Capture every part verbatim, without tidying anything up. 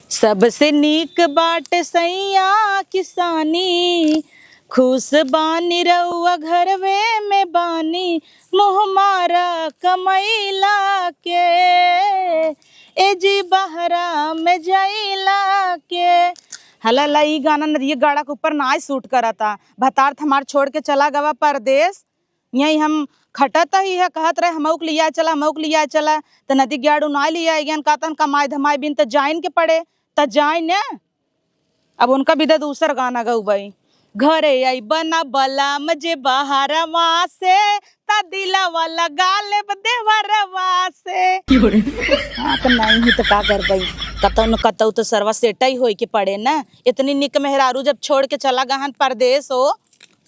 सबसे नीक बाट सैया किसानी, खुश बानी रउआ घरवे में बानी, मुँह मारा कमैला के, ए जी बहरा में जैला के। हला ला, ई गाना नदिया गाड़ा के ऊपर नाय सूट करता। भतार त हमार छोड़ के चला गवा परदेस, यहीं हम खटत ही है, कहत रहे, "हमऊ के लिया चला, हमऊ के लिया चला।" त नदी गाड़ू नाय लिया गयन, कहतन, "कमाई धमाई बिन त जाइन के पड़े, त जाइन न।" अब उनका बिदा दूसर गाना गउबई, "घरे अइबा ना बलम जे बहरवा से, त दिलवा लगा लेब देवरवा से।" हाँ, त नहीं ही त का करबई, कतौ न कतौ त सरवा सेटई होई के पड़े न। इतनी निक मेहरारू जब छोड़ के चला गहन परदेस हो,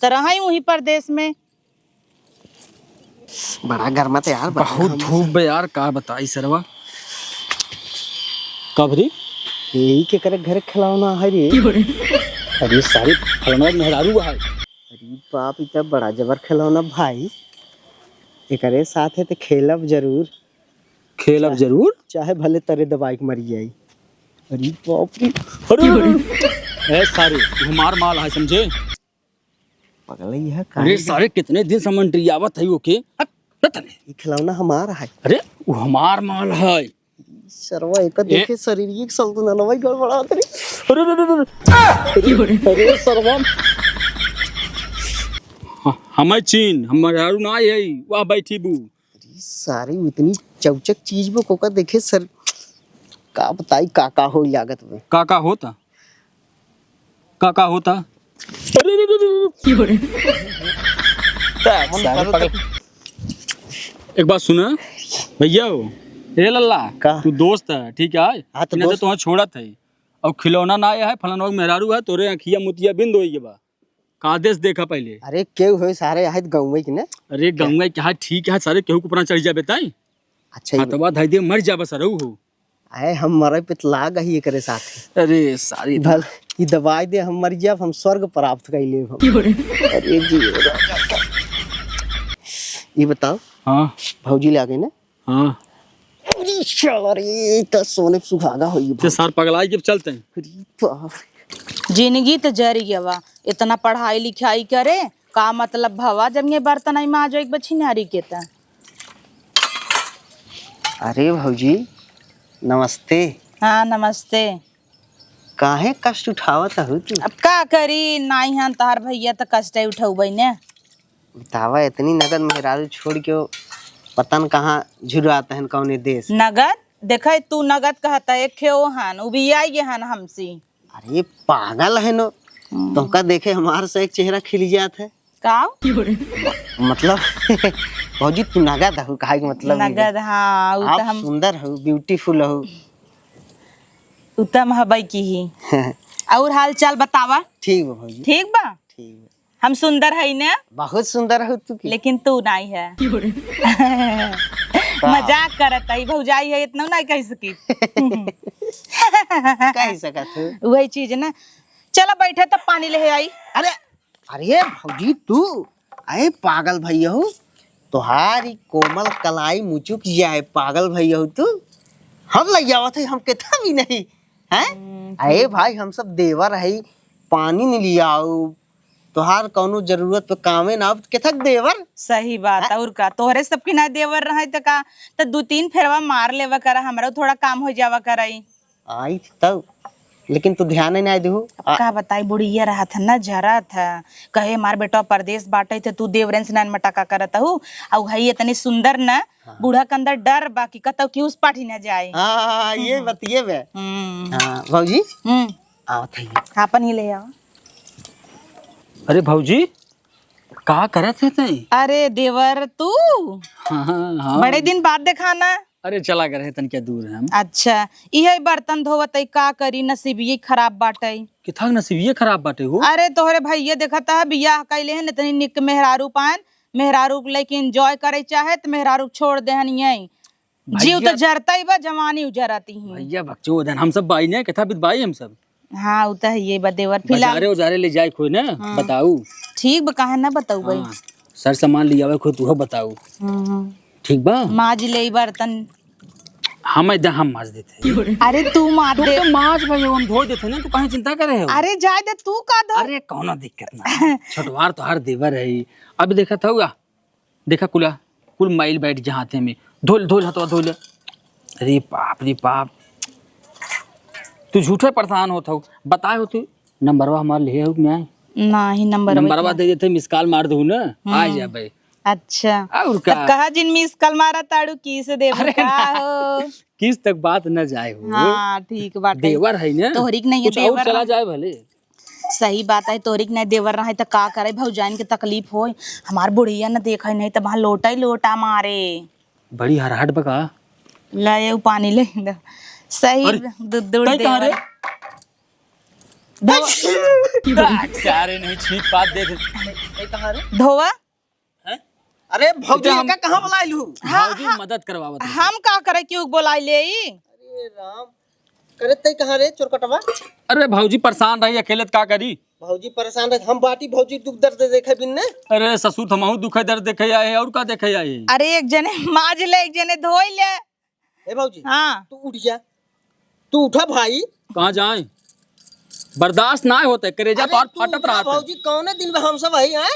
त रहई उहीं परदेस में। बड़ा गर्मा त यार, बड़ा बहुत गर्मा धूप बा यार, का बताई सरवा। कब रे? यही के करे घर खिलौना है रे। अरे सारे फलनवा मेहरारू है। अरे बाप, ई त बड़ा जबर खिलौना भाई, एकरे साथ है त खेलब जरूर। खेलब जरूर? चाहे भले तरे दबाई के मरी जाई। अरे बाप रे। अरे, अरे, अरे। ए सारे, तू हमार माल है, समझे? पगलई है, अरे काहे? सारे, कितने दिन से मंडरियावत है ओके। हट, हट तने। ई खिलौना हमार है। अरे, वो हमार माल है। सरवा, एक ए- देखे शरीर, एक सलतन नलवाई गड़बड़ात रही। अरे, अरे, अरे, अरे। अरे, अरे, सरवा। ह-, हमें चीन, हम मेहरारू ना आई है, वह बैठी बू। अरे, सारी इतनी चौचक चीज बा, कोका देखे सर, का बताई, का, का हो लागत बा। का, का होता? का का होता? अरे, अरे, अरे, अरे, अरे। सारे पागल। एक बात सुना भैया हो, ए लल्ला, का? तू दोस्त है, ठीक है? हाँ, तो इन्हें तो दोस्त। तुहाँ छोड़त है, और खिलौना ना आया है, फलाना मेहरारू है, तोरे अँखिया मोतिया बिंद होई के बा। का देश देखा पहले। अरे, केहू होई सारे, आहित गौवे के ना। अरे, गौवे के है, ठीक है, सारे केहू के ऊपर ना चढ़ जाबे ताई। अच्छा, हाँ, ई तो बात है, दे मर जाबा सरऊ हो। आए, हम मरे पे त लाग ही एकरे साथ। अरे, सारी भल, ई दवाई दे, हम मर जाब, हम स्वर्ग प्राप्त कर लेब हम। अरे जी, राजा का। ई बताओ। हाँ। भौजी ले आ गई ना? हाँ। अरे साला रे, ई त सोने पे सुहागा होई ते भौजी। सार पगलाई के चलते हैं। अरे बाप। जिंदगी त जरी गवा, इतना पढ़ाई लिखाई करे, का मतलब भवा जब ये बर्तन आई माजो एक बछी नारी के त। अरे भौजी, नमस्ते। हाँ, नमस्ते। काहे कष्ट उठावत हऊ तू? अब का करी, नाई हन तहार भैया त कष्ट उठौबै ने। बतावा, इतनी नगद मेहरारू छोड़ के वो पता न कहाँ झुरात हन, कौने देश। नगद? देखे, तू नगद कहत है, एक खे ओ हन, उ भी आई गे हन हमसे। अरे पागल है नो, हम्म। तोहका देखे हमार से एक चेहरा खिल जात है। का? मतलब, भौजी तू नगद हऊ, कहे के मतलब ई बा। नगद, हाँ, उ आप त हम सुंदर हऊ, beautiful हऊ। उ त हम हबै की ही। और हाल चाल बतावा। ठीक बा भौजी। ठीक बा? ठीक बा। हम सुंदर हई ने? बहुत सुंदर हऊ तू की। लेकिन तू नाई है। का? मजाक करत हई, भौजाई है, इतना नाई कह सकी। कह सकत हऊ। वही चीज ना। चला बैठे तब पानी ले आई। अरे, अरे भौजी तू, अरे पागल भैया हो, तोहार ई कोमल कलाई मुचुक जाए, पागल भैया हो तू। हम लइ आवत है, हम केथा भी नहीं, हैं? हम्म, अरे ठीक। भाई, हम सब देवर है, पानी नहीं लियाऊ, तोहार कौनो जरूरत पे कामे ना आऊ, केथक देवर? सही बात, हैं? और का, तोहरे सबकी ना देवर रहे त का, त दू तीन फेरवा मार लेवा करा, हमरा थोड़ा काम हो जावा कराई। आई तब, लेकिन तू ध्यान ही ना देहू। अब आ- का बताई, बुढ़िया रहत है ना, जरत है, कहे, "हमार बेटवा परदेस बाटे, त तू देवरन से नैन मटका करत हऊ, अउ हई इतनी सुंदर ना, हाँ। बूढ़ा के अंदर डर बा कि कतौ कि उस पाठी ना जाए।" हाँ, हाँ, हाँ, ये हम्म। बतिए बे। हम्म। हाँ, भौजी, हम्म। आवत है। आपन ही ले आओ। अरे भौजी, का करत है तई? अरे देवर तू, हाँ, हाँ, हाँ। बड़े दिन बाद देखाना। अरे चला गए रहे तनिका दूर हम। अच्छा, इहे बर्तन धोवत है, का करी, नसीबिये खराब बाटे। किथा नसीबिये खराब बाटे हो? अरे तोहरे भैया देखत है, बियाह कैले हैं, इतनी निक मेहरारू पान, मेहरारू के लेके enjoy करे चाहे त मेहरारू छोड़ देहन यहीं। जीव भैया तो जरता ही बा, जवानी उजरती ही। भैया बकचोद हन, हम सब बाई ने, किथा बित बाई हम सब। हाँ, उ त है ये बा देवर। फिलहाल बाजारे उजारे ले जाए कोई ना, हाँ। बताऊ। ठीक बा, काहे ना बताऊ भाई। हाँ, सर सामान ले आवे कोई, तू बताऊ। हम्म, हम्म। ठीक बा? माज ले बर्तन। हमें दे, हम माज देते हैं। अरे तू माज तू दे। तो माज भाई, हम धो देते हैं ना, तू काहे चिंता करे हो? अरे जाए दे, तू का धो? अरे कौनो दिक्कत ना है। छोटवार तोहार देवर है। अब देखत हउआ, देखा कुला, कुल माइल बैठ जा हाथे में। धोल, धोल हथवा धोल। अरे बाप रे बाप, तू झूठे परेशान होत हऊ। बताए हो तू, नंबरवा हमार लिहे हो कि नाहीं? नाहीं, नंबरवा नंबरवा के दे देते, मिस कॉल मार दू ना, आ हम्म। जाबे। अच्छा। और का? तब कहा जिन मिस कॉल मारा ताड़ू, किस देबू अरे का ना। हो? किस तक बात न जाए हो। हाँ, ठीक बात है। देवर है ना? तोहरी के नहीं है, कुछ और देवर चला हम जाए भले। सही बात है, तोहरी के नहीं देवर रहे तो का करे, भौजाइन के तकलीफ होय। हमार बुढ़िया न देखे नहीं तो वहाँ लोटा ही लोटा मारे। बड़ी हरहट बका। ले ये पानी ले ले। सही अरे, दु-, दुड़ तै कहाँ रे? देवर। धो- सारे नहीं छीप पात देख। तै कहाँ रे? धोवा। हैं? अरे भौजी, इधर हम एका कहाँ बुलाइल हूँ? हाँ, भौजी हाँ। मदद करवावत है। हम का करे, क्यों बोलाई ले ई? अरे राम, करे तै कहाँ रे चोरकटवा? अरे भौजी परेशान रही अकेले त का करी? भौजी परेशान रही, हम बाटी भौजी दुख दर्द देखे बिन ने। अरे ससुर त हमहू दुखे दर्द देखे आए हैं, और का देखे आए हैं? अरे एक जने माज ले, एक जने धोई ले। ए भौजी, हाँ। तू उठ जा, तू उठा भाई। कहाँ जाए? बर्दाश्त ना होते, करेजा अरे तोहार तू फाटत उठा रहत है। भौजी, कौने दिन में हम सब है, हैं?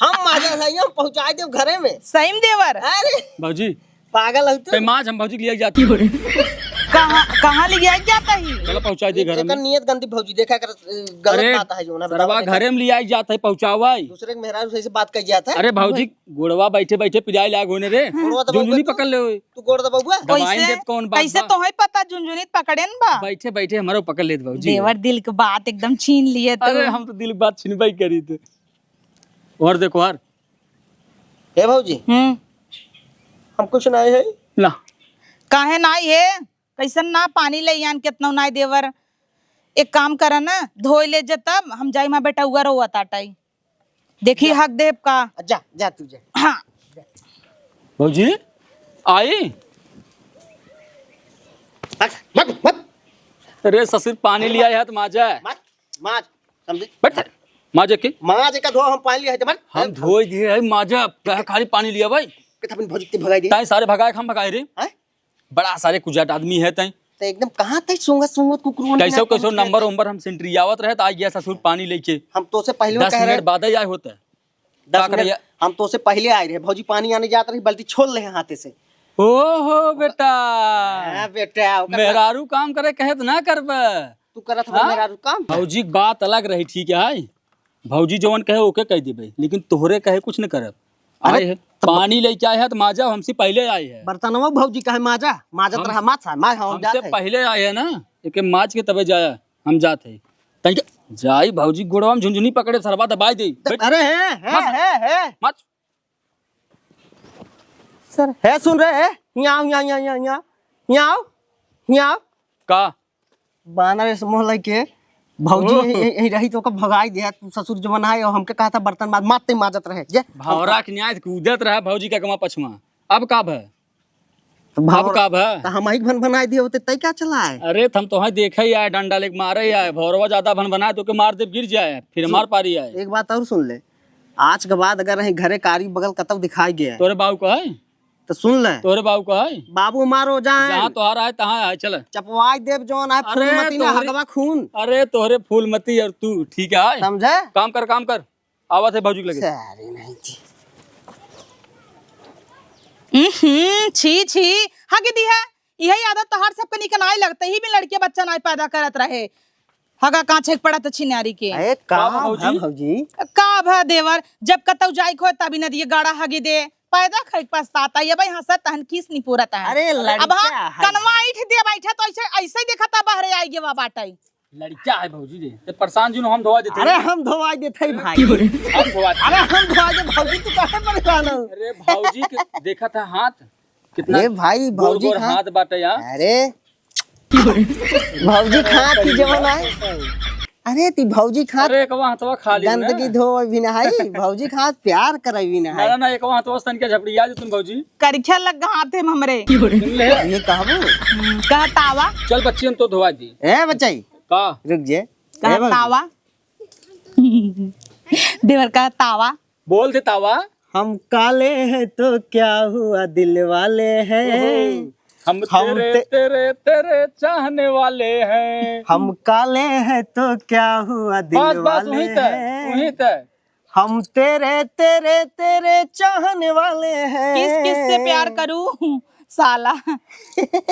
हम माजा है, हम पहुँचाए देब घरे में। सही में देवर? अरे भौजी, पागल है तू? ते माज हम भौजी के लिए जाते हैं। कहाँ, कहाँ ले जाए जाता ही? चलो पहुँचाए दे घर एकर में। नियत गंदी भौजी, देखा कर, अ, गलत अरे, बात है जो ना सरवा बतावा घरे में ले जाए जाता है, पहुँचावा है। दूसरे के मेहरारू से ऐसे बात कर जाता है। अरे भौजी, गोड़वा बैठे बैठे पिराए लाग होने रे। गोड़वा दबाऊ झुनझुनी कर तू। पकड़ ले ओए। तू गोड़ दबउबा? दबाई कैसे? देत कौन बात कैसे बा? तोहई पता झुनझुनी पकड़ेन बा? बैठे बैठे हमरो पकड़ लेत भौजी। देवर दिल के बात एकदम छीन लिए तू। अरे हम तो दिल के बात छिनबई करी थे। और देखो यार। हे भौजी, हम्म। हम कुछ नहीं है। ला। काहे नाई है? कैसन ना पानी ले आन, केतनो नाई देवर। एक काम करा ना, धोई ले जे तब हम जाई, माँ बेटा उआ रोवत आटाई। देखी जा। हक देब का? जा, जा तू जा। हाँ। भौजी, आई? मत, मत, मत। अरे ससुर, पानी लिया है तो माजा। मत, माज, समझी? बैठ। माजे के? माज का धो, हम पानी लिया है तो मत। हम धोई दिए है माजा, कहे खाली पानी लिया भाई। कितना अपन भौजी के भगाई दे। ताई सारे भगाए, हम भगाए रे। हैं? बड़ा सारे कुजाट आदमी है तैं। तो एकदम कहाँ तैं सूंघत सूंघत कुकुर कैसो कैसो नंबर उम्बर हम सेंट्री आवत रहे तो आ गया ससुर पानी लेके। हम तो से पहले दस कह रहे मिनट बाद ही आए होते। दस का करे मिनट, या- हम तो से पहले आए रहे, भौजी पानी आने जात रही, बाल्टी छोड़ ले हाथे से। ओहो बेटा। हाँ बेटा, ओकर मेहरारू काम करे कहे तो ना करबे। तू करत हो हाँ? मेहरारू काम? भौजी के बात अलग रही, ठीक है? भौजी जवन कहे ओके कह देबे, लेकिन तोहरे कहे कुछ न करब। अरे, आए है, तो पानी लेके आए है तो माजा हमसे पहले आए है। बर्तनवा भौजी कहे माजा, माजत हम, रहा, माज, माज, हम हमसे जात है। पहले आए है ना, एके माज के तबे जाया, हम जात है। तनिक जाई भौजी गोड़वा में झुनझुनी पकड़े, सरवा दबाई दे। त-, बैठ। अरे, है, है, मत। है, है। मत। सर, है, सुन रहे, है? हियाँ आओ, हियाँ, हियाँ, हियाँ, हियाँ। हियाँ आओ, हियाँ आओ। का? बानर ऐसे मोह लइके भौजी ओ। यही, यही रही तो ओकर भगाई दे, तू ससुर जवन आए और हमके कहा था बर्तन माज, माजते माजत रहे। जे भौरा के न्याय कूदत रहा भौजी के अगवा पछवा। अब का भय? तो भौरा अब का भय? तो हम ही भन भनाई दिए होते, तै का चला है? अरे, तो हम तोहे देखे ही आए, डंडा लेके मारे ही आए, भौरवा ज्यादा भन भनाए तो के मार दे, गिर जाए, फिर सुन, मार पारी आए। एक बात और सुन ले, आज के बाद अगर यहीं घरे कारी बगल कतौ दिखाई गया है, तोरे बाऊ का है? तो सुन ले। तोहरे बाबू का है? बाबू मारो जाए। जहाँ तोहार आए, तहाँ आए, चले। चपवाई देब जौन आए, अरे फूलमती ना तोहरे, हगवा खून। अरे तोहरे फूलमती और तू, ठीक है? समझे? काम कर, काम कर। आवत है भौजी के लगे। सारे नहीं थी। उहुं, छी, छी। हग दी है। यही आदत तोहार सबके निकन आए लगते ही भी लड़के बच्चा नाई पैदा करत रहे। हगा कांचे के पड़त छिनारी के। अरे का का भा भौजी? भौजी? का भा देवर, जब कतौ जाइक होय तभी न दिए गाड़ा हगी दे। पैदा खइक पछतात है, ये भाई हंसत तहन खीस निपोरत है। अरे अब लड़का हाँ, है। कनवा ईठ दे बैठा तो ऐसे, ऐसे ही देखता बहरे आई गेवा बाटई। लड़का है भौजी रे, ते परेशान जिन हम धोवा देते। अरे हम धोवा देते ही भाई। हम धोवा देते। अरे हम धोवा दे भौजी, तू काहे परेशान हो? अरे भौजी के देखा था हाथ, कितना ए भाई, गोर भौजी गोर खा- हाथ बाटे यार। अरे भौजी खात ही जवन आए। अरे ती भौजी खात अरे एकवा हाथवा खा ली ना। गंदगी धो भी ना है, भौजी खात प्यार करे भी ना ना है। ना ना, एकवा हाथवा से तनिका झपड़िया दे तुम भौजी। करिखा लग हाथे में हमरे। सुन ले। ये कहबू? हम्म, कहतावा। चल बच्ची हम तो धोवा दी। ए बच्चाई। का? रुक जे। ए भौजी। कहतावा। देवर कहतावा। बोल दे तावा। हम काले हैं तो क्या हुआ, दिल वाले हैं। ओहो। हम हम तेरे, ते- तेरे, तेरे चाहने वाले हैं। हम काले हैं तो क्या हुआ, दिल बस, बस, वाले वहीं तक, हैं। वहीं तक। हम तेरे, तेरे, तेरे चाहने वाले हैं। किस, किस से प्यार करूं, साला?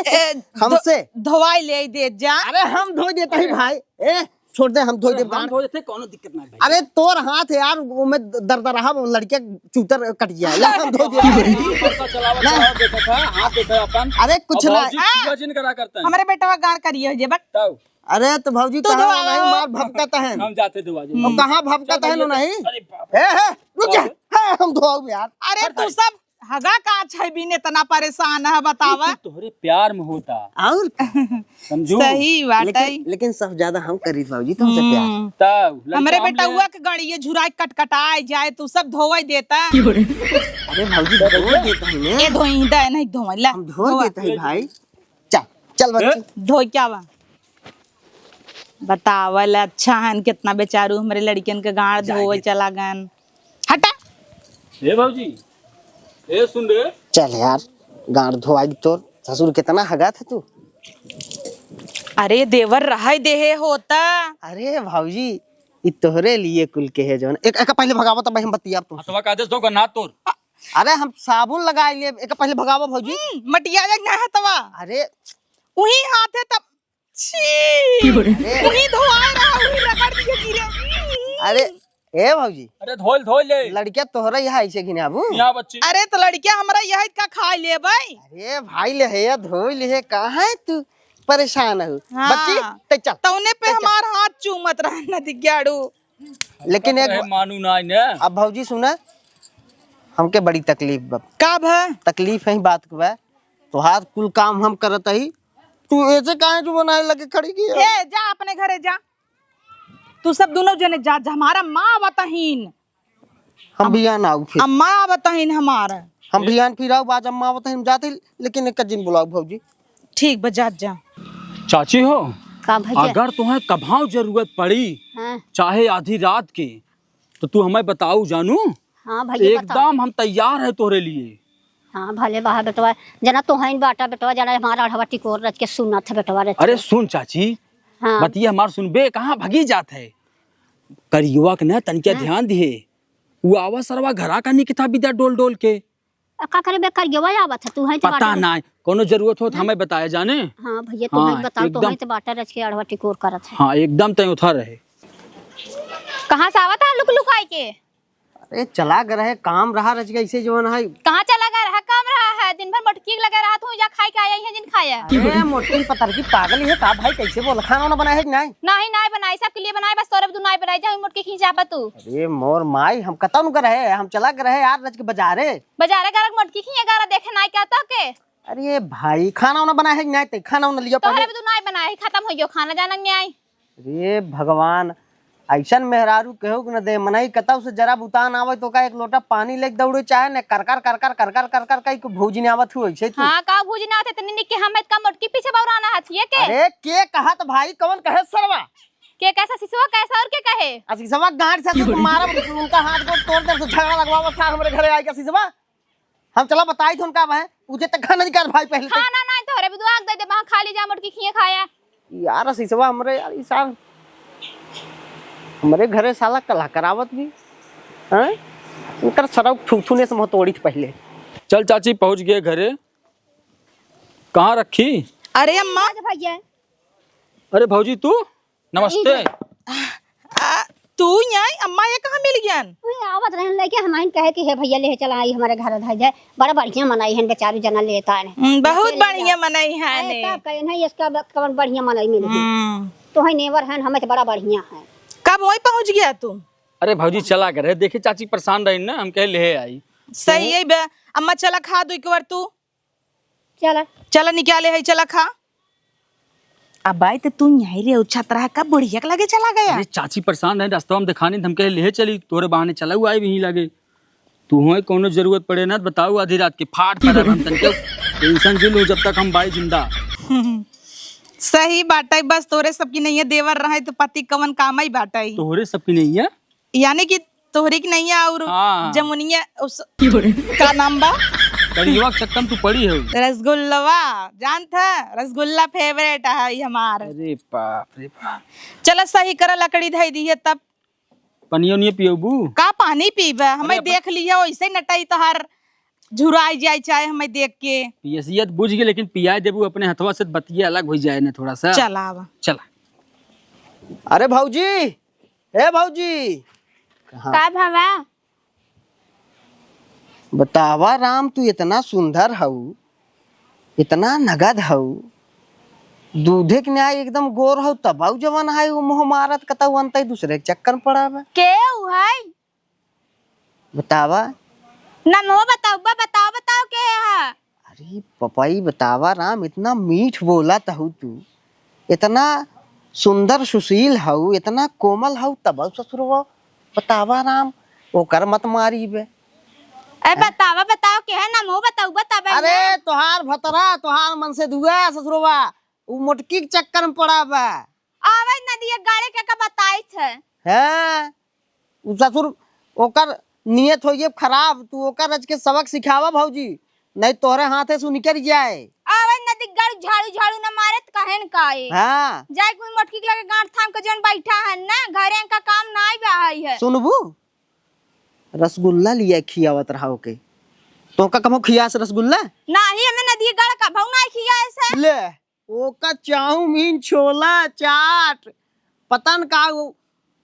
ए, हमसे? धो-, धोवाई ले दे जा। अरे, हम धो देता ही भाई। ए, छोड़ दे, हम धो अरे, देब हम गाड़। धो देते, कौनो दिक्कत ना है भाई। अरे, तोर हाथ है यार, वो में दर्द रहा, वो लड़के चूतर कट गया। ले, हम धो देब। पैसा चलावा, ना। चलावा, देखो था, हाथ देखो अपन। अरे, कुछ अब ना। भौजी आ! छुआ जिन करा करते हैं। हमरे बेटवा गाड़ करिए हो जे, बक। तब। अरे, तो भौजी, तू कहाँ धो नहीं आओ। मार भपकत है। हम जाते धोवा जी। वो कहाँ भभकत है, लो नहीं? अरे बाप रे। ए, ए, रुक जा। बाप रे। ए, हम धोआऊ यार। अरे, हट तू भाई। सब हगा का छै बिन इतना परेशान है, बतावा। ये तो तोहरे प्यार में होता। और का? समझू? सही बात है। लेकिन, लेकिन सब ज्यादा हम करी भौजी तुमसे प्यार। हम्म। तब लड़का हमरे हम बेटउआ ले के गड़िए झुराई कटकटाए जाए, तू सब धोवई देता। अरे भौजी, धोवई देता है ना। ए धोई दे, नहीं धोवई, ला, हम धोवई धोवई। देता है भाई। चल, चल बच्ची। ए? धोई क्या बा? बतावल अच्छा हन, कितना बेचारू हमरे लड़कियन के गाड़ जाए धोए दे। चला गन। हटा। ए भौजी, ए सुन रे। चल यार, गाड़ धोआई तोर ससुर, कितना हगा था तू। अरे देवर, रहाई देहे होता। अरे भौजी, ई तोहरे लिए कुल के है जौन। एक, एक पहले भगावो तब हम बतियाब तुमसे। हथवा का आदेश दो गन्ना तोर। अरे हम साबुन लगाई लेब, एक पहले भगावो भौजी। हम्म, मटिया जाए ना हथवा। अरे उही हाथ है तब। छी! की बोले? अरे। उही धोआए रहा, उही रगड़ दिए गिरे। अरे, ए भौजी। अरे धोल, धोल ले। लड़किया तोहरा यहाँ ऐसे घिने आबू? यहाँ बच्ची। अरे तो लड़किया हमरा यहाँ का खा लेबै? अरे भाई ले है, धोल ले है, काहे तू परेशान हो? हाँ। बच्ची, ते चल। तौने पे ते चल। हमार हाथ चूमत रहा नदी ग्याड़ू। लेकिन एक अरे मानू ना ने। अब भौजी सुना, हमके बड़ी तकलीफ बा। का भा? तकलीफ है बात के बा। तोहार कुल काम हम करत हई, तू ऐसे काहे जो बनाए लगे खड़ी की है? ए, जा अपने घरे जा। तू सब दुनों जने जा, जा, हमार अम्मा आवत हीन। हम बियान आऊ फिर। अम्मा आवत हीन हमार। हम बियान फिर आऊ, आज अम्मा आवत हीन, हम जाते, लेकिन एक जिन बुलाऊ भौजी। ठीक बा, जा, जा। चाची हो, का भैया? अगर तुम्हें कभाव जरूरत पड़ी, हाँ। चाहे आधी रात के, तो तू हमें बताऊ जानू। हाँ भैया, बताओ। एकदम हम तैयार है तोहरे लिए। हाँ, भले बा बेटवा, जना तोहइन बाटा बेटवा, जना हमार अढ़वा टिकोर रच के सुनत है बेटवा रच अरे के। सुन चाची, हाँ। बतिया हमार सुनबे, कहाँ भगी जात है? करियवा के ना तनिका हाँ। ध्यान दिहे, उ आवा सरवा घरा का निकथा बिदा डोल डोल के। आ, का करे बे, करियवा आवत है, तू है तो पता बाटा। ना, कोनो जरूरत हो तो हाँ। हमें बताया जाने। हाँ भैया, तू हाँ, है बताओ, तो एकदम। है तो बाटा रच के अढ़वा टिकोर करत है। हाँ, एकदम तय उठा रहे। कहाँ से आवत है लुक लुकाई के? अरे चला गए रहे, काम रहा रच गए, ऐसे जवन है। कहाँ चला गए रहा? काम रहा है, दिन भर मटकी लगे रहा तू, या खाए के आया है जिन खाया। अरे मोटकी पतर की पागल है का भाई, कैसे बोल? खाना वाना बनाए है कि नहीं? नहीं, नहीं बनाई, सबके लिए बनाई, बस तोरे तू नहीं बनाई, जा मटकी खींच आबा तू। अरे मोर माई, हम कतन गए रहे, हम चला गए रहे यार रच के बाजारे। बाजारे गरक मटकी खींच गारा देखे नहीं क्या तो के? अरे भाई, खाना वाना बनाए है कि नहीं? ते खाना वाना लियो तोहरे पहले। भी तू नहीं बनाए, खत्म हो गयो खाना, जाना नहीं आई। रे भगवान, ऐसन मेहरारू केहू के न दे। मनई कतौ से जरा बुतान आवे तो का एक लोटा पानी लेके दौड़े चाहे न, कर कर कर कर कर कर कर कर कई को भूज ने आवत हुई ऐसे तू। हाँ, का भूज ने आवत है, तनी निक के हम का मोटकी पीछे बौराना हथिए के? अरे के कहत भाई, कौन कहे सरवा? के कैसा सिसवा कैसा और के कहे? आ सिसवा गांड से तू मारा, उनका हाथ को तोड़ दे, झगड़ा लगवावा था हमरे घरे आइके सिसवा। हम चला बताई थोन का बा, पूछे तक खाना निकाल भाई पहले तक। खाना नहीं तोहरे भी दुआक दे दे, वहाँ खा ली जा मोटकी खिए खाया। यार सिसवा हमरे यार, ई सार हमरे घरे साला कला करावत भी, हैं? इनकर सरौ थूथू ने से मुँह तोड़ी थी पहले। चल चाची पहुँच गए घरे, कहाँ रखी? अरे अम्मा। भैया। अरे भौजी तू? नमस्ते। आ, तू यहाँ अम्मा ये कहाँ मिल गयन? तू यहाँ आवत रहन लेके हमाइन कहे कि हे भैया ले चला आई हमारे घर धर जाए, बड़ा बढ़िया मनई हन बेचारू जना लेता है। हम्म, बहुत बढ़िया मनई है अरे ने। तब कहे नहीं इसका ब-, कवन बढ़िया मनई मिल गई। हम्म। तो है नेवर हन हमें तो बड़ा बढ़िया है। कब वहीं पहुँच गया तू? अरे भौजी चला गए रहे, देखे चाची परेशान रही ना, हम कहे ले आई। सही है बे, अम्मा चला खा दो एक बार तू। चला। चला निकाले है, चला खा। अब बाई तो तू यहीं रे उछत रहा, कब बुढ़िया के लगे चला गया? अरे चाची परेशान रहे, रास्ता में दिखाने, हम कहे ले चली, तोरे बहाने चला हुआ है यहीं लगे। तू होए कोनो जरूरत पड़े ना, बताऊ आधी रात के फाट पड़े हम तन के। टेंशन जुल हो जब तक हम बाई जिंदा। सही बात है, बस तोरे सबकी नहीं है, देवर रहे तो पति कवन काम ही बात है। तोरे सबकी नहीं है? यानी कि तोहरी के नैया और हाँ। जमुनिया उस का नाम बा? करियवा के चक्कर में तू पड़ी हो। रसगुल्लवा, जानत है, रसगुल्ला favourite है हमार। अरे बाप रे बाप। चलो सही करा, लकड़ी धई दी है तब। पनियो नहीं पियोबू? का पानी पीबे? हमें अरे अपन देख लिया, वैसे ही नटाई तोहार झुराई जाए चाहे हमें देख के। पियसिया तो बुझ गई, लेकिन पियाए देबू अपने हथवा से, बतिया अलग हो जाए ना थोड़ा सा। चल आवा। चला। अरे भौजी, ए भौजी। कहाँ? का भावा? बतावा राम, तू इतना सुंदर हऊ, इतना नगद हऊ, दूधे के न्याय एकदम गोर हऊ, तबऊ जवन है उ मुँह मारत कतऊ अंतई दूसरे के चक्कर में पड़ा बा। के उ है? बतावा। नमो बताऊ बा, बताओ, बताओ के है? अरे पपाई बतावा राम, इतना मीठ बोलत हऊ तू, इतना सुंदर सुशील हऊ, इतना कोमल हऊ, तबऊ ससुरवा बतावा राम, ओकर मत मारी बे। ए, हैं? बतावा, बताओ, के है ना, मुँह बताऊ, बतावे अरे, ना। तोहार भतरा, तोहार मन से दुआ, ससुरवा, उ मोटकी के चक्कर में पड़ा बा। आवे नदिया गाड़े के का बताई थे। हैं? उ ससुर, ओकर नियत होइए खराब, तू ओकर रच के सबक सिखावा भौजी, नहीं तोहरे हाथे से निकल जाए। आवे नदी गाड़ू झाड़ू झाड़ू न मारे त कहे न काए। हाँ। जाए कोई मोटकी के लगे गांठ थाम के जौन बैठा है ना, घरे का काम नाई बा है। सुनबू? रसगुल्ला लिया खियावत रहा ओके। तोहका कबो खियास रसगुल्ला? नाही, हमें नदी गढ़ कबहू नाही खियास है। ले, ओका चाउमीन, छोला, चाट, पता न का उ-,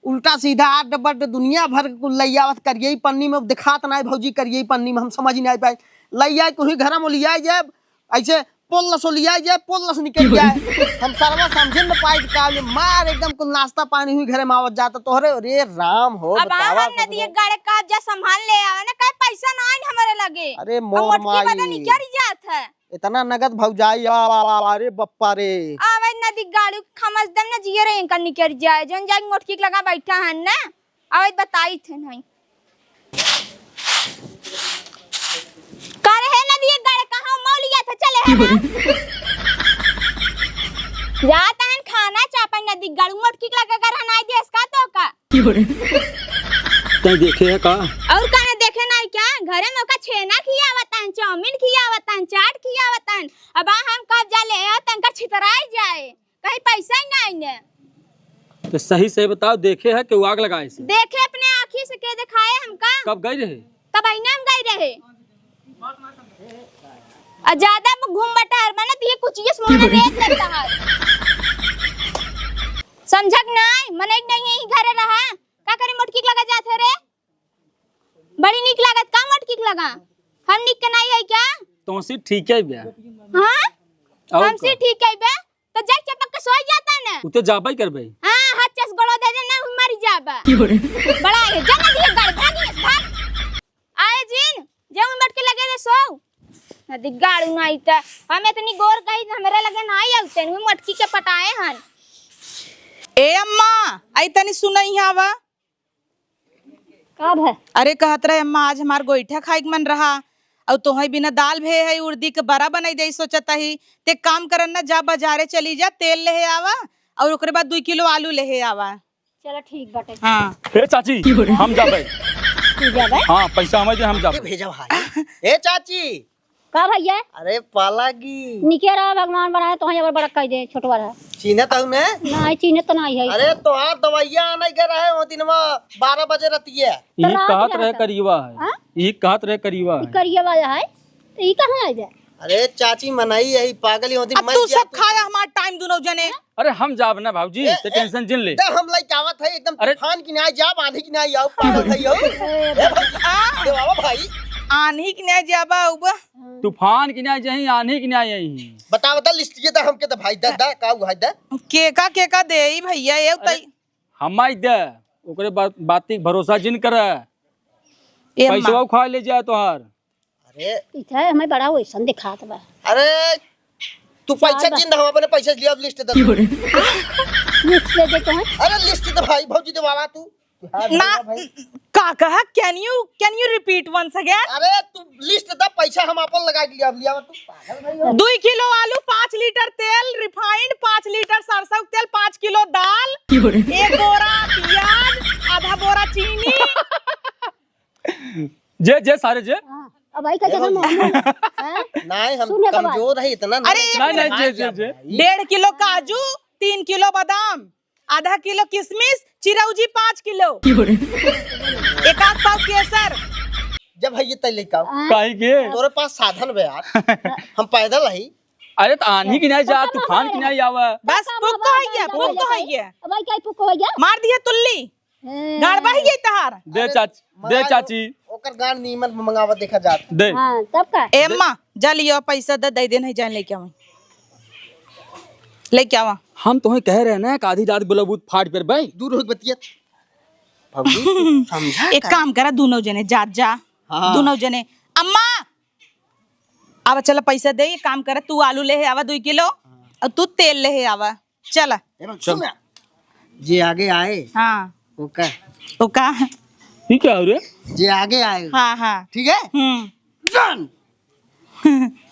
उल्टा सीधा अड्ड बड्ड दुनिया भर के कुल लइयावत करियई पन्नी में, दिखात नाही भौजी करियई पन्नी में, हम समझ नाही पाए। लइया के उही घर में लिया जाए, ऐसे पोल्लस लिया जाए, पोल्लस निकल जाए। हम सरवा समझे न पाए कि का ले, मार एकदम कुल नाश्ता पानी हुई घरे में आवत जाता तोहरे। रे राम हो, अब बतावा हम नदी गड़े का जा संभाल ले आवे ना, काहे पैसा ना आइन हमरे लगे। अरे हम मोर मोटकी माई। बदन निकल जात है। इतना नगद भौजाई, आ, आ, आ, अरे बप्पा रे। आवे नदी गाड़ू खमस दम ना जिए रे इनका निकल जाए, जौन जाए मोटकी के लगा बैठा है ना। आवे बताई थे नहीं। का रे हे नदी गड़ कहाँ मौलिया थे चले है ना? जा तहन खाना चापन नदी गड़ मोटकी के लगा कर हनाई देस का तो का? तैं देखे है का? और काहे देखे नाही क्या? घरे में ओका छेना खियावतन, चाउमीन खियावतन, चाट खियावतन। अब आ हम कब जा ले आ तंकर छितराई जाए। कहीं पैसा ही नाही ने। तो सही से बताओ, देखे है कि वो आग लगाए से? देखे अपने आँखी से के दिखाए हमका। कब गई रहे? तब अहिना हम गई रहे। आ ज्यादा घूम बटा हर बना दिए कुछ ये मोना रेत करता है। समझक नाही, मने के नाही यही घरे रहा। का करे मोटकी के लगा जात है रे? बड़ी नीक लागत का मोटकी के लगा? हम नीक के नाही है क्या? तोसी ठीक है बे। हाँ? और हमसे का? ठीक है बे? तो जाई चपक के सोई जाता है ना। उ तो जाबे करबे। हाँ, हाथ चस गोड़ो दे दे ना, मर जाबा। बड़ा है, जा ना दिए गाड़ी, भाग, भाग। आए जिन, जे उन बैठ के लगे दे सो। नदी गाड़ू नाही त, हम इतनी गोर कही त हमरे लगे नाही आउते, नु मटकी के पटाए हन। ए अम्मा, आई तनी सुनई हवा। का भा? अरे कहत रहे अम्मा, आज हमार गोईठा खाए के मन रहा, और तोहई बिना दाल भे है, उर्दी के बरा बनाई दे सोचत ही। ते काम करन ना, जा बाजारे चली जा, तेल लेहे आवा, और ओकरे बाद दुई किलो आलू लेहे आवा। चला ठीक बाटे। हाँ। ए चाची, हम जाबे। तू जाबे? हाँ, पैसा हमें दे, हम जाबे। भेजा भाई। ए चाची। का भैया? अरे पालागी। निके रहा, भगवान बनाए तो हई अबर बड़क कह दे, छोटवा रहा। चीन्हत हऊ ने? नाही, चीन्हत तो नाही है। अरे तोहार दवाइया आने के रहे वो दिनवा बारह बजे रतिया। तो यही रात कहत रहे करीबा है। हाँ? यही कहत रहे करीबा है। करिए वाला है। तो ई कहाँ आ जाए? अरे चाची मनई यही पागल ही होती, अब मर तू गया सब तू। खाया हमार टाइम दुनो जने। अरे हम जाब ना भौजी, ए, ते ए, टेंशन जिन ले। दे हम लइके आवत है एकदम अरे तूफान की नाई जाब, आंधी की नाई आऊ, पागल है यो। ए भौजी, आ। दे बाबा भाई। आंधी की नाई जाबा उबा। तूफान की नाई जाई, आंधी की नाई आई। बता, बता लिस्ट ये दा हमके दा भाई, दा, दा, का हुआ है दा? केका, केका देई भैया, ए अरे, तई। हमाई दे, ओकरे बा-, बाती के भरोसा जिन करे। ए पैसवा माँ। उखा ले जाए तोहार। अरे। इधर हमें बड़ा वैसन दिखात बा। अरे, तू पैसा बा? जिन हम अपने पैसे लिया, लिस्ट दे। लिस्ट दे दे तो है। अरे, लिस्ट दे भाई, भौजी देवावा तू। ना, का कहा? Can you, can you repeat once again? अरे, तू लिस्ट दे, पैसा हम अपन लगा के लिया, लिया तू। दुई किलो आलू, पाँच लीटर तेल, refined, पाँच लीटर सरसों के तेल, पाँच किलो दाल, एक बोरा पियाज, आधा बोरा चीनी। जे, जे सारे जे। हाँ। अब आई का ए जगह भौजी। मोहन, हैं? नहीं, हम सुन एक बात। कमजोर है इतना अरे, नहीं। नहीं, नहीं, जे, जे, जे। डेढ़ किलो काजू, तीन किलो बादाम, आधा किलो किशमिश, चिरौजी पाँच किलो। एक आध पाव केसर। जब है ये तय लेके आओ। हाँ। काहे के? तोरे पास साधन बे यार। हम पैदल ही। अरे तो आन्ही की नहीं जा, पक्का तूफान की बाबा नहीं आवा। बस पक्का पुक बाबा हो गया, बाबा पुक हो गया। अब आई का पुक हो गया? मार दिया तुल्ली। हैं। गाड़ बह गई तहार। दे अरे, चाची, दे मंगा लो। चाची। ओकर गांड नीमन मंगावा देखा जात। दे। हाँ, तब का? ए अम्मा, जा लियो पैसा दे, दे दे, नहीं जान लेके आवा। लेके आवा। हम तोहे कह रहे ना कि आधी रात बोलबू त फाट पर बे। दूर हो बतिया। भौजी, तू समझा एक कर। काम करा, दोनों जने जा, जा। हाँ। दोनों जने। अम्मा, अब चल पैसा दे, एक काम करा, तू आलू ले आवा दुई किलो और तू तेल ले आवा। चल। ए, चल। सुन ना, जे आगे आए, हाँ। ओका। ओका। ये क्या हो रे? जे आगे आए, हाँ, हाँ। ठीक है? हम्म। Done।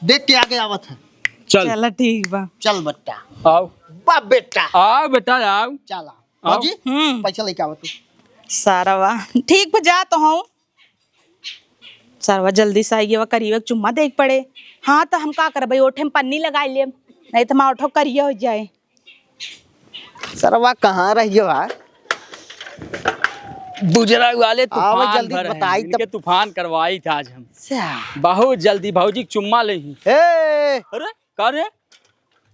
देख के आगे आवत है। चल। चल, ठीक बा। चल बेटा। आओ। बा बेटा। आओ बेटा, आओ। चला। आओ। भौजी, हम्म। पैसा लेके आवत तू। सारा वाह। ठीक बा, जा तो हूँ। सरवा जल्दी से आइए, वा करिए, एक चुम्मा देख पड़े। हाँ, तो हम का करबे, ओठे में पन्नी लगाई लेब, नहीं तो हमार ओठो करिया हो जाए। सरवा कहाँ रहियो बा? बुजरा वाले आवे तूफान जल्दी भर हैं, बताई इनके तब। तूफान करवाई था आज हम। अच्छा। बहुत जल्दी भौजी के चुम्मा ले ही। ए! अरे, का रे?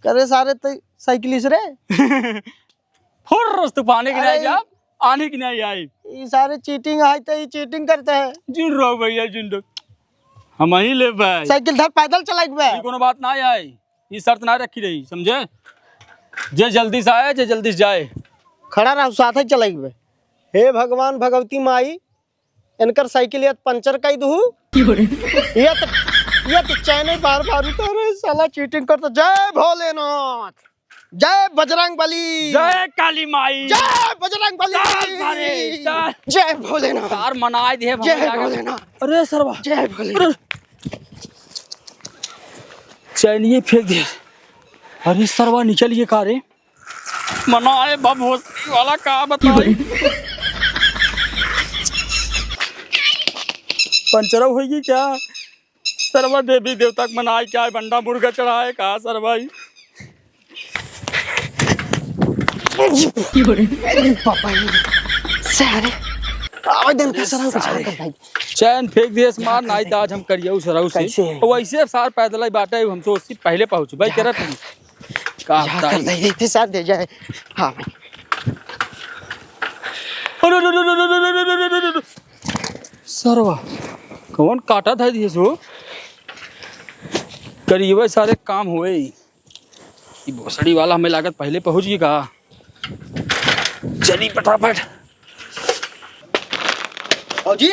करे सारे तो साइकिलिस रे। फुर्र से तूफाने की अरे नहीं जा, आने की नहीं आई। ई सारे cheating आए तो ई cheating करते हैं। जिन रहो भैया, जिन रहो। हम ही ले भाई। साइकिल धर पैदल चलाइक बे। ई कोनो बात ना आई। ई शर्त ना रखी रही, समझे? जे जल्दी से आए, जे जल्दी से जाए। खड़ा रहो, साथ ही चलाइक बे। हे भगवान, भगवती माई, इनकर साइकिल या त पंचर कई दहू, या त, या त चैन बार बार उतारे, साला cheating करता। जय भोलेनाथ, जय बजरंग बली, जय काली माई। जय बजरंग बली। चल सारे, चल। जय भोलेनाथ। सार मनाए दे जय भगवान। भोलेनाथ। अरे सरवा। जय भोलेनाथ। अरे। चैनिए फेंक दे। अरे सरवा निकल गए का रे? मनाए बा भोसड़ी वाला का बताई। पंचर होई क्या? सरवा देवी देवता के मनाए क्या है? बंडा मुर्गा चढ़ाए का सरवा ई? अरे पापा, ये सारे आवे दिन का सरवा के झाड़ कर भाई। चैन फेंक दिए, मार नाई तो आज हम करियो सरऊ से। कैसे है? वैसे सार पैदल ही बाटे, हम सोचती पहले पहुँच भाई, जा। करत हम। का जा बताई? कर दे, दे, दे, साथ दे जाए। हाँ भाई। अरे, अरे, अरे। सरवा, कौन काटा था दिए सो? करीबे सारे काम हुए ही। ई भोसड़ी वाला हमें लागत पहले पहुँच गई का? चली फटाफट। भौजी।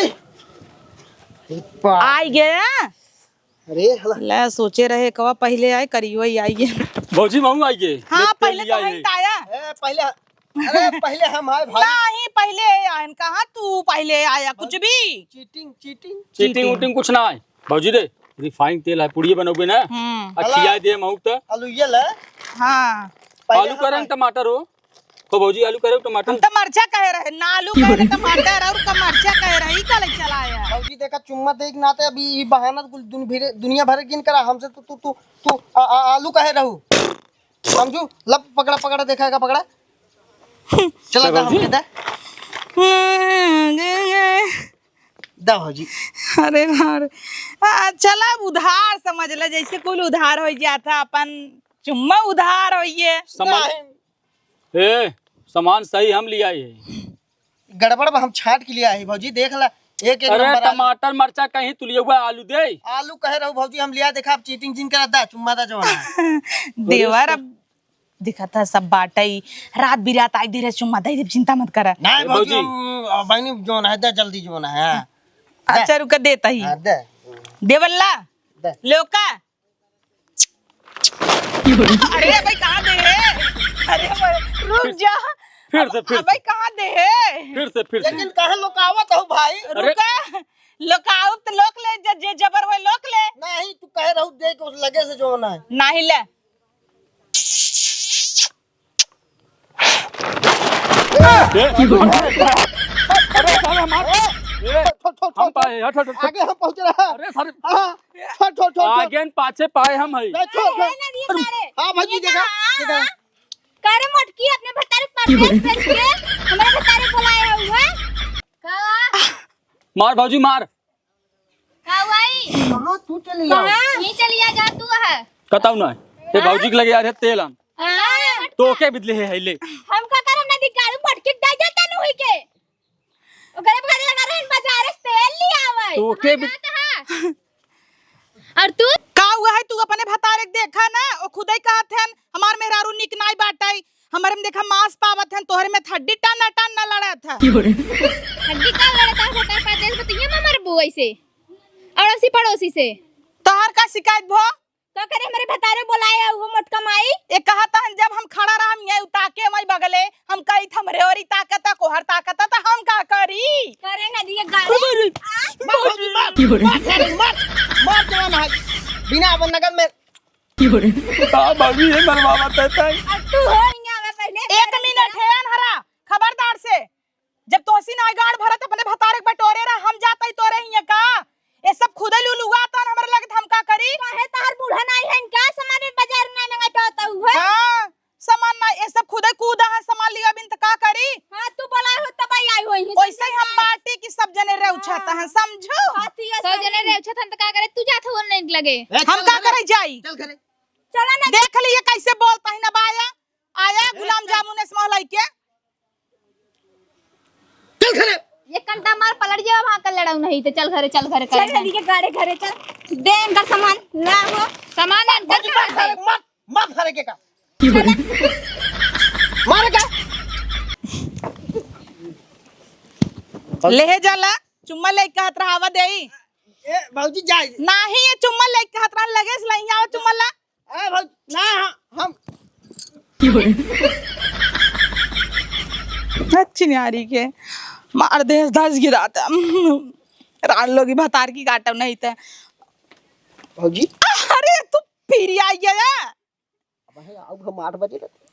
आई गया। अरे, हला। ले, सोचे रहे कवा पहिले आए, करियो ही आई है। भौजी, महू आई गए। हाँ, देख, पहिले पहले तो आई हम है। आया। ए, पहले, अरे, पहले हम आए भाई। नहीं, पहिले आए, कहाँ तू पहिले आया, कुछ भी। Cheating, cheating। Cheating, cheating। Cheating उटिंग कुछ ना है। भौजी रे, refined तेल है, पुड़िये बनोगे ना? हम्म। आ, हला। खिया दे महू तो। आलू ये ले। हाँ। पहले आलू हम का रंग आए। टमाटर हो। हो भौजी, आलू करे टमाटर? हम तो मरचा कहे रहे, ना आलू कहे रहे, टमाटर और का मरचा कहे रहे, ई का ले चला आया? भौजी देखा, चुम्मा देख नाते अभी ई बहाना कुल दुन-, भिरे-, दुनिया भर गिन करा हमसे, तू, तू, तू, तू आ, आ, आलू कहे रहू? समझू, लब पकड़ा, पकड़ा, देखा का पकड़ा। चला ले दा भौजी। हमके दा। दा भौजी। अरे बाप रे। आ, चला अब उधार समझ ले, जैसे कुल उधार हो जाता, अपन चुम्मा उधार होइए। समझ नहीं। ए, सामान सही हम लिया है। गड़बड़ बा, हम छाट के लिया है भौजी, देख ला, एक, एक अरे, नंबर आलू। टमाटर मरचा कहीं तू लिया हुआ आलू दे। आलू कहे रहू भौजी, हम लिया देखा, अब cheating जिन करा दा, चुम्मा दा जवाना। देवर अब दिखा था सब बाटई, रात बिरात आई दे रे चुम्मा दे दे, चिंता मत करा। नहीं ए, भौजी, भौजी। हम, अब बहनी जवाना है, दा जल्दी जवाना है। अच्छा, रुका देता ही। हाँ, दे। देवल्ला, दे। लोका, अरे भाई, कहाँ दे है? अरे भाई, रुक जा। फिर से, फिर अब भाई, से। कहाँ दे है? फिर से, फिर से। लेकिन कहाँ लुकावत हो भाई? अरे। रुका, लुकाओ तो लोक ले, ज-, जे जबर होए लोक ले। नहीं, तू कहे रहू दे के उस लगे से जवाना है। नहीं ले। ए, अरे साला मार। ए, हम पाए, हट, हट, हट। आगे हम पहुँच रहा है। अरे सर। हाँ, छोड़, छोड़, छोड़, छोड़। आगे न पाछे पाए हम है। नहीं, छोड़, छोड़। ए, नहीं, नहीं, अरे। हाँ, भौजी, ये देखा, कहाँ? देखा। करे मोटकी अपने भतारे के परदेस भेज के हमारे भतारे बोलाए हुए। का? मार भौजी, मार। का हुआ ई? कहाँ तू चली आओ? कहाँ? यहीं चली आ जा तू है। कताऊ ना। ये भौजी के लगे आ रहे तेल हम। हाँ। तोके बिदले है, है ले। हम का करम ना दी गाड़ी मोटकी डाल जाता नु हुई के। ओकरे बगल लगा रहन बाजार से तेल ले आवे। तोके भी। और तू? का हुआ है, तू अपने भतारे के देखा ना, ओ खुदे कहत हन, "हमार मेहरारू निक नाई बाटई, हमरे में देखा मांस पावत हन, तोहरे में हड्डी टन्ना टन्ना लड़त है।" हड्डी का लड़त है, भतार परदेस बतिया में मरबू ऐसे, अड़ोसी पड़ोसी से। तोहर का शिकायत भो? का करे, हमरे भतारे बोलाए है, वो मोटका माई। ए, कहत हन, जब हम खड़ा रहम, ये उताके वही बगले, हम कही, "हमरे ओरी ताकत, कोहर ताकत, त हम का करी?" करे ना दिए गाड़ी। अरे, आ? मार, भौजी, मार, मार, सारे, मार, मार, जवान है। बिना अपन नगद में। हाँ, भौजी, ये मरवावत है, तय। अब तू हो, यहाँ आवे पहले। एक मिनट है, अनहरा, खबरदार से। जब तोसी नाई गाड़ भरत अपने भतारे के बटोरे रहा, हम जात ही तोरे हियां का? ये सब खुदे लुलुआ तन हमरे लगे, हम का करी? काहे तहार बूढ़ा नाई है इनका? सामान में बाजार नाई मंगाई पावत हूँ, है? हाँ, सामान ना, ये सब खुदे कूदा है, सामान लिया बिन त का करी? हाँ, तू बोला हो तब आई, आई होई है, वैसे ही हम समझा? बाटी की सब जने रे उछाता है, हाँ। समझो? हाँ, तो ये सब सही जने है। रे उछाता है त का करे? तू जात हो नहीं लगे। ए, हम चल का घरे। करे जाई? चल घरे। चला ना। देख लिए कैसे बोलता है ना बाया, आया चल, गुलाम चल। जामुन इसमा लाई के। चल घरे। ये कंटा मार पलट जावा, वहाँ कर लड़ाऊ नहीं तो चल घरे, चल घरे, चल करे जल्दी के गाड़े घरे चल। दे इनका सामान, ला हो। सामान इनका मत, मत, सारे, मत, मत सारे के का। मारे का? ले जाला, चुम्मा ले कहत रहा, आवा देई। ए, भौजी जाए। नाही, ये चुम्मा ले कहत रहा, लगे से लई आवा चुम्मा ला। ए भाई, ना, हम अच्छी न्यारी के मार देस दस गिरा त रान लोगी भतार की काटब नहीं त। भौजी। अरे तू फिर आई गया। अब है, अब हम आठ बजे रहते।